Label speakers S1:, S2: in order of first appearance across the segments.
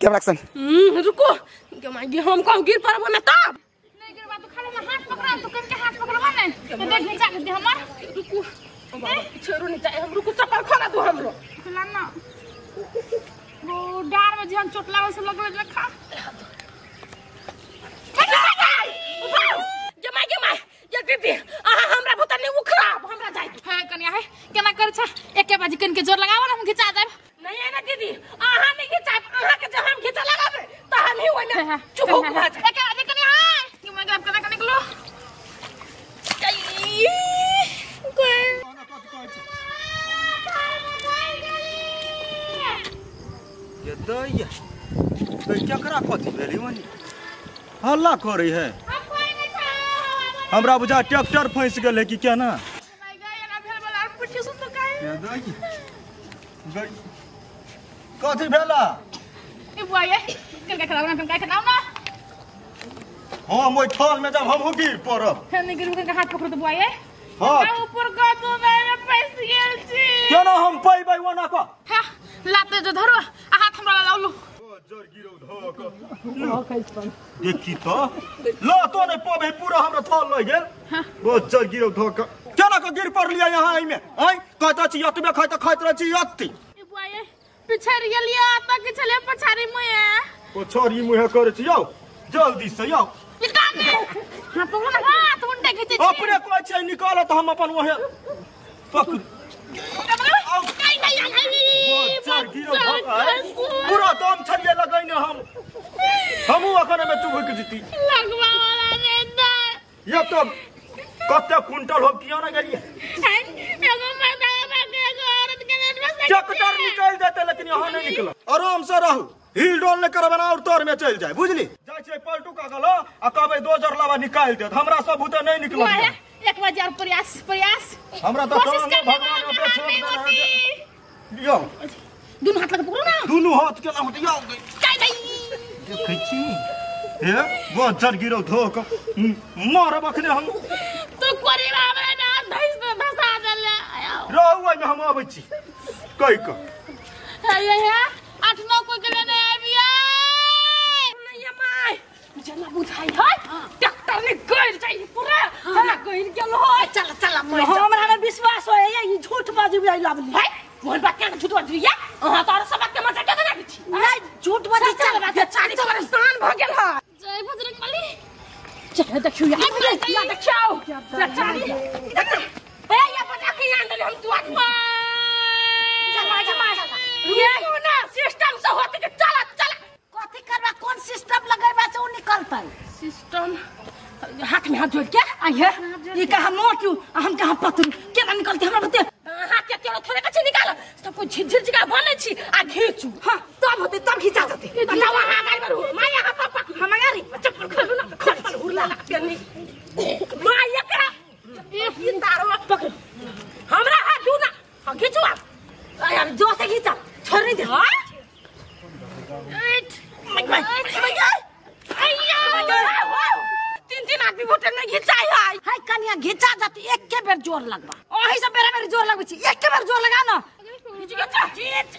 S1: Camera action.
S2: रुको गे हम कहूं गिर पड़बो में तब नहीं गिरबा तो खाली में हाथ पकड़ा तो कन के हाथ पकड़बा ने तो देख घिचा दे हमर। रुको छोड़ो नहीं चाहे हम, रुको चप्पल खोला दो हमरो चला ना वो डार में जहन चोट लागल से लगले लखा जमा जमा ये दीदी आहा हमरा भूत नहीं उखराब हमरा जाय
S3: है कन्या है केना कर छ एके बाजी कन के जोर लगाव ना हम घिचा जाब
S2: नहीं है ना दीदी आहा नहीं घिचा आहा के जब हम घिचा लगाबे त हम ही ओने चुप हो जा
S3: एके बाजी कन्या है कि मैं गाब केना निकलो
S4: ये दैया तो केकरा कथी भेलै मनी हल्ला करै है। हमरा बुझा ट्रैक्टर फंस गेल है कि केना कथी भेला
S3: ए बुआ ये कनका खराब ना कनका खराब ना
S4: हम ओइ थाल में जब हमहु गिर पड़ब
S3: हम गिर कनका हाथ पकड़ तो बुआ ये
S4: हाथ
S3: ऊपर गदो में फंस गेल छी
S4: केना हम पैबै ओना क
S3: हां लाते जो धरो आ हाथ हमरा लाउलू
S4: जोर गिरौ धक देखी तो लो तो नहीं पबे पूरा हमरा थाल लग गेल बहुत जोर गिरौ धक केना क गिर पड़लियै यहाँ एहिमे आइ कहत छी एतबे खाइत खाइत रहै छी एत्ती
S3: ए बुआ ये पिछड़ गेलियै त के छले पछाड़ी मुहे
S4: पछाड़ी मुहे करै छी यौ जल्दी से यौ
S3: निकाल दे हां पकड़ ना हाथ उंडे खींचे छी
S4: अपने कहै छै निकाल त हम अपन ओहे पकड़ पूरा दम छलिए लगैने हम हमहू अखन में चुभक जीती
S3: लगवा वाला ने
S4: ये तो कते क्विंटल हो किया ना गेलिए
S3: एगो मर्दा के एगो औरत के
S4: ट्रैक्टर निकल जाते लेकिन यहाँ नहीं निकल। आराम से रहू हिल डोल नहीं करबे ना और तोर में चल जाए बुझली। जाय छै पलटू का गलो आ कहबै दोजर लावा निकाल देत हमरा सब भूते नहीं निकल।
S3: एक बार और प्रयास प्रयास
S4: हमरा तो भगवान पे छोड़ देना यौ
S3: दुनु हाथ लगा पकड़ो ना
S4: दुनु हाथ के ना होत यौ
S3: जाय भाई
S4: देखै छी हे बहुत जर गिरौ धोक मारब अखने हम
S3: तू कोरी हमरा ना धैस धसा देले
S4: रहू ओइ में हम आबै छी कहि क
S3: हे हे 8 9 कोई के लेने आबिया
S2: नहीं my जना बुझाई है ट्रैक्टर ने गइल जाई पूरा हमरा गइल गेल हो।
S5: चल चल हमरा ना विश्वास होय ई झूठ बाजी बुझाई लागली
S2: है मोहन बात के झूठ बाजी या अहाँ तोर सब बात के मजा के देना छी
S5: नहीं झूठ बाजी
S2: चल बेचारी परेशान भ गेल है।
S3: जय बजरंगबली
S2: चल देखियो या या देखियो बेचारी ए या बजा के आन देले हम तू आदमी चल चल ये ना सिस्टम से होत के चल चल
S5: कथि करबा कौन सिस्टम लगैबा से उ निकलतै
S2: सिस्टम हाथ में हाथ जोड़ के
S5: आइए ई कहा मोटू हम कहा पतरू केना निकलतै हमरा बते
S2: हाथ के केरो थोड़े कछि निकाल सब कुछ झिझिर जगह बनै छी आ घीचू
S5: हां तब होतै तब घिचा जतै
S2: बताओ अहाँ गाड़ी पर my अहाँ पापा हम गाड़ी चप्पल खोलू ना चप्पल हुरला पेनी my एकरा ई तारो पकड़ हमरा हाथ दू ना हां घीचू आप
S5: यार जोर से घिचा छोड़ नहीं दे।
S2: हां my my my तीन तीन आदमी बोटे नहीं घिचाई है
S5: हाय कन्या घिचा जाती एक के बेर जोर लगबा ओही से बेरा बेर जोर लगबै छी एक के बेर जोर लगा ना
S2: घिच घिच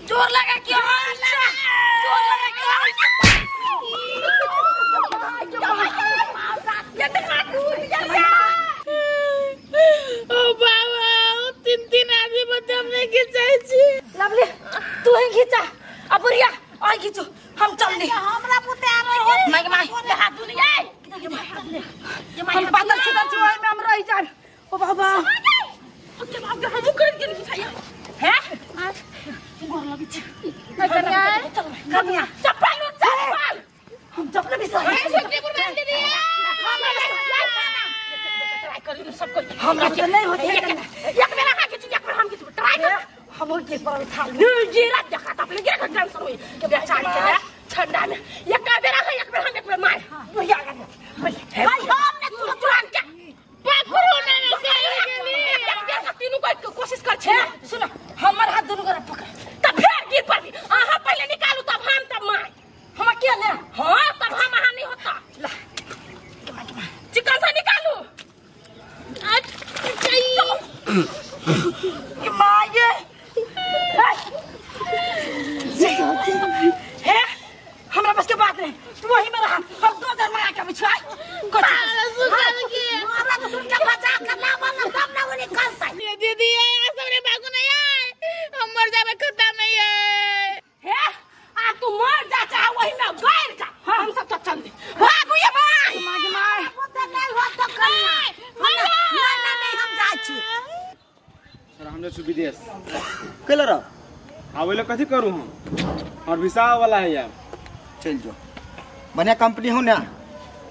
S2: जोर लगा क्यों जोर लगा क्यों
S3: ओ बाबा तीन तीन आदमी बोटे हमने घिचाई छी
S5: लवली तू ही घिचा अबुरिया ओही घिचू हम चलली हमरा पुते आरो हो
S2: my my हाथ दुनिया
S5: हम पातल छितल छी ओहि में हम रहि जाब। ओ बाबा
S2: ओके बाप रे हम कर के घिचाई हैं गोर लगै छी
S3: कन्या
S5: कन्या
S2: चप्पल चप्पल
S5: हम चप्पल बिसरा
S2: ट्राई करी सब कोई
S5: हमरा तो नहीं होते
S2: एक बेरा हां घिचू एक बेर हम घिचू ट्राई कर
S5: हम के पर थाल
S2: गिरा देखा त अपने गिरा टेंशन होई के बेचारी के ठंडा में एक बेरा है एक बेर हम एक बेर मार
S5: भैया भाई हम ने
S2: तू तुरंत के
S3: पकड़ो ना
S2: एक तीनों को कोशिश कर छे
S5: सुन हमर हाथ दुनु गोरा पकड़
S2: त फेर गिर पड़ी अहाँ पहले निकालू तब हम तब मार
S5: हम के ले
S2: हां तब हम अहाँ नहीं होता
S5: ला
S2: चिकन से निकालू
S5: के मां ये हे वही में रहा हम 2000 मंगा के बिछाई
S3: हमरा तो सुन के बचा कर ना बन तब ना वो निकलतै। ये दीदी ये सबरे भागू नहीं आए हम मर जाबे खत्म नहीं है।
S2: हे आ तू मर जा चाहे वही में गैर जा हम सब तो चल दे भागू ये माय
S5: माय माय
S1: ओते नहीं हो तो कन्या नहीं नहीं नहीं हम जाइ छी।
S6: सर हम जाइ विदेश
S4: केला रह
S6: आवे कथी करू हम और वीसा वाला है यार।
S4: चल जो बढ़िया कंपनी हो ना।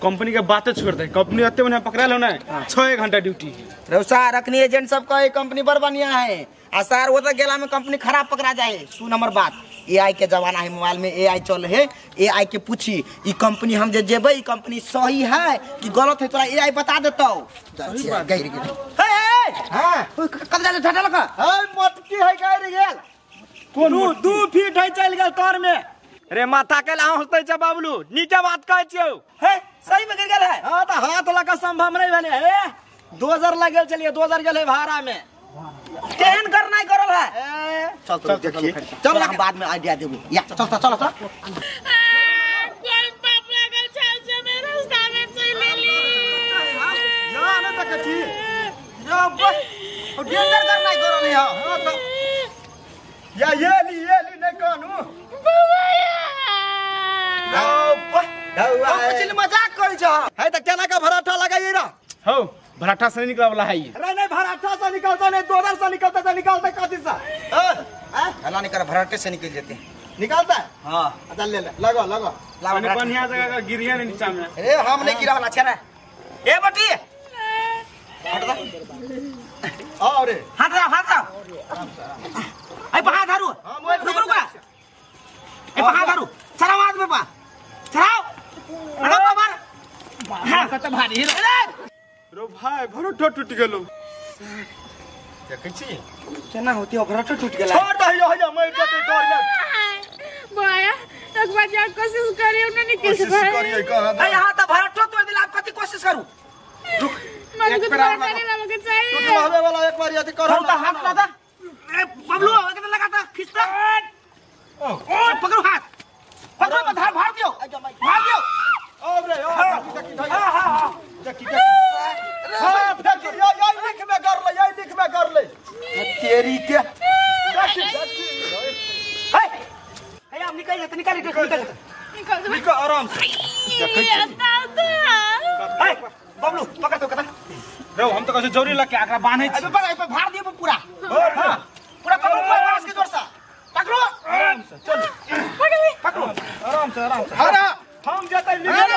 S6: कंपनी के बातें छोड़ दे कंपनी अत्ते बढ़िया पकड़ा लो ना 6 घंटा ड्यूटी है।
S7: रौसा रखनी एजेंट सब का कंपनी बड़ बढ़िया है आ सर वो तो गेला में कंपनी खराब पकड़ा जाए। सुन हमर बात एआई के जमाना है मोबाइल में एआई चल है एआई के पूछी ई कंपनी हम जे जेबै ई कंपनी सही है कि गलत है तोरा एआई बता देतौ। गैर गेल हे हे
S4: हां
S7: कब जा झटा लगा
S4: हे मोटकी है गैर गेल कोन 2 फीट है चल गेल तर में।
S6: रे माथा के ला हंसतै छ बाबलू नीचे बात कहै छियौ।
S7: हे सही में गिर गेल है।
S4: हां त हाथ लगा संभव नहीं भेले हे 2000 लगेल चलिए 2000 गेल है भाड़ा में
S7: केहन करनाइ करल है।
S4: चल चल देखिए
S7: चल हम बाद में आइडिया देबो या चल चल चल चल।
S3: कोन पाप लागल छल से में रास्ता में चल लेली
S4: या न त कथी
S7: यो बस डेंजर करनाइ करल है।
S4: हां त या ये ली नहीं कानू
S3: बाबा
S7: या मजाक करै छ
S4: है त केना का भराठा लगाइए रा
S6: हो भराठा से निकला वाला है ये।
S4: अरे नहीं भराठा से निकलता नहीं 2000 से निकलता तो निकलता कथी से
S7: हां हला नहीं कर भराठे से निकल जेते
S4: निकलता है।
S7: हां
S4: अच्छा ले ले लगो लगो
S6: मैंने बढ़िया जगह का गिरिया नहीं नीचा में।
S7: अरे हम नहीं गिरा वाला छे रे ए बटी हट जा
S4: आओ रे
S7: हाथ राव ए पहा धारू रुक रुक ए पहा धारू चढ़ाओ हाथ में पा चढ़ाओ अरे बाबा
S6: हां कत भारी रे रो भाई भरोठो टूट गेलो देखै छी
S7: केना होती भरोठो टूट गेला।
S4: छोड़ दही हो जा मर जेतै डर में
S3: बाया एक बार जा कोशिश करियो न निकल
S4: कोशिश करियो कहां
S7: ए यहां त भरोठो तोड़ देला आप कथि कोशिश करू
S6: रुक
S3: मन को करे लगे चाहिए
S4: टूटवावे वाला एक बार यदि करो
S7: त हाथ लगा ए बबलू एक लगाता खींचता ओ पकड़ो हाथ पकड़ो मत भाग दियो भाग दियो
S4: और रे और हां हां देखी देखी हां देखी या या लिख में कर ले या लिख में कर ले
S7: तेरी के
S4: देखी देखी
S7: हे हे हम निकल जाते निकल निकल
S3: निकल
S4: निकल आराम से देखै छी
S7: हे बबलू पकड़ तो कता
S6: रो हम तो कहै जरूरी लग के आकरा बान्है छी
S7: अबे पकड़ भार दियो पूरा
S4: हां
S7: पूरा पकड़ो बांस के जोर से पकड़ो
S4: आराम से चल
S7: पकड़ो
S4: आराम से आराम से हम जतै निकल।